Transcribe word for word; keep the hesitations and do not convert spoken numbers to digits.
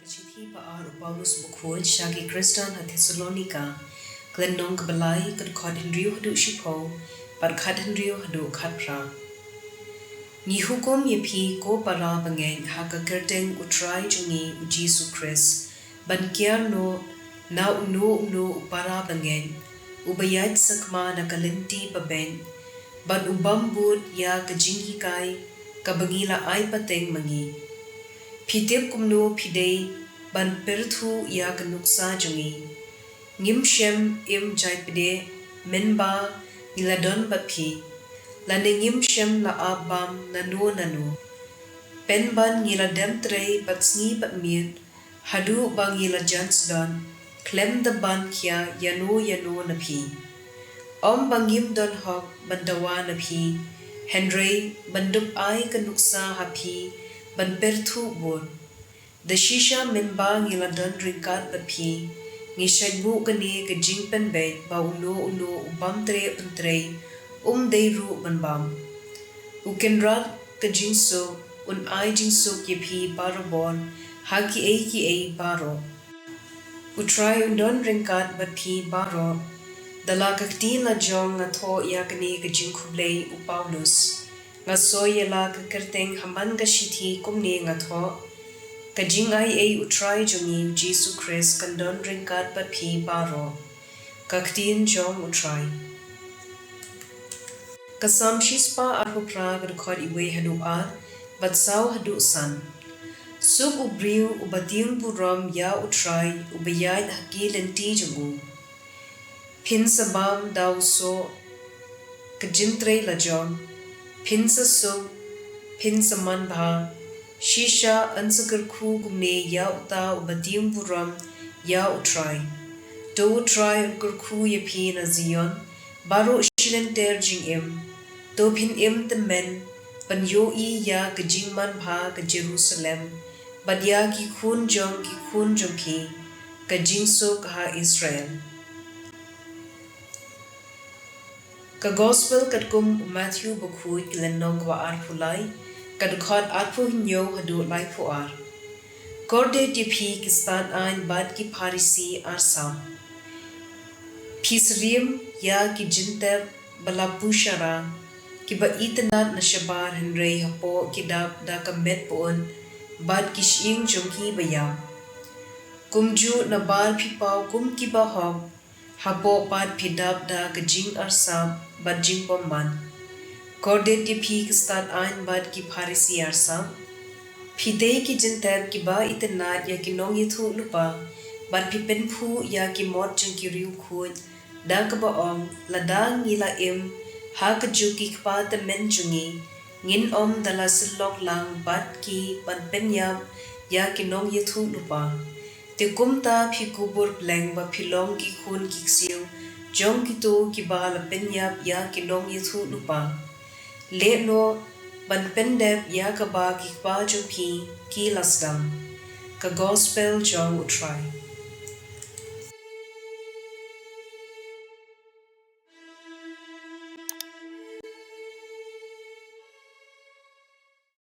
Shithi ba ar u Paulus bakhuid sha ki Khristan ha Thessalonika, ka lynnong kaba lai, ka dkhot hynriew haduh shiphew, bad khat hynriew haduh khat phra. Ngi hukum ïa phi ko para bangeit ha ka kyrteng u Trai jong ngi u Jisu Khrist, ban kiar noh na uno uno u para bangeit uba ïaid sakma na ka lynti babeit, ban u bam bud ïa ka jinghikai kaba ngi la ai pateng ma ngi. Phi tip kumno phi dei ban pyrthuh ïa ka nuksa jong ngi. Ngim shym im jai pdeh mynba ngi la don bad phi, lane ngim shym la ap bam nano nano. Pynban ngi la dem trei bad sngi bad miet, haduh ba ngi la jan sdang khlem da ban khia ïano ïano na phi. Ym ba ngim don hok ban dawa na phi, hynrei ban dup ai ka nuksa ha phi ban pyrthuh bud. Da shisha mynba ngi la don ryngkat bad phi, ngi shait buh kane ka jingpynbeit ba uno uno u bam treh pyntrei um dei ruh ban bam. U Kynrad ka jingsuk un ai jingsuk ïa phi barabor ha kiei kiei baroh. U Trai un don ryngkat bad phi baroh. Da la ka kti lajong nga thoh ïa kane ka jingkhublei, u Paulus. Nga soi ïa la ka kyrteng ha man ka shithi kumne nga thoh. Ka jingaiei u Trai jong ngi u Jisu Khrist kan don ryngkat bad phi baroh. Ka ktien jong u Trai. Ka Salm shispah arphew phra, ka dkhot iwei haduh ar bad saw haduh san. Suk u briew uba tieng burom ïa u Trai, uba ïaid ha ki lynti jong u. Phin sa bam da u soh ka jingtrei lajong, phin sa suk, phin sa manbha. Shisha yn sa kyrkhu kumne ïa uta uba tieng burom ïa u Trai. To u Trai un kyrkhu ïa phi na Zion, baroh shi lynter jingim. To phin im tymmen ban ïohi ïa ka jingmanbha ka Jerusalem, bad ïa ki khun jong ki khun jong phi, ka jingsuk ha Israel. Ka Gospel katkum u Matthew bakhuid, ka lynnong kaba arphew lai, ka dkhot arphew hynñiew haduh laiphew ar. Kordit ïa phi ki stad aiñ bad ki Pharisi arsap. Phi syriem ïa ki jingtep ba la pushara, kiba itynnad na shabar hynrei hapoh ki dap da ka met pyut bad ki shyieng jong ki ba ïap. Kumjuh nabar phi paw kum kiba hok, hapoh pat phi dap da ka jingarsap bad jingbymman. Kordit ïa phi ki stad aiñ bad ki Pharisi arsap. Phi tei ki jingtep kiba itynnad ïa ki nongïathuhlypa, bad phi pynphuh ïa ki mot jong ki riewkhuid, da kaba ong, lada ngi la im ha ka juk ki kpa tymmen jong ngi, ngin ym da la sylloh lang bad ki ban pynïap ïa ki nongïathuhlypa. Te kumta phi kubur bneng ba phi long ki khun ki ksiew jong kito kiba la pynïap ïa ki nongïathuhlypa. Leh noh ban pyndep ïa kaba ki kpa jong phi ki la sdang. Ka Gospel jong u Trai.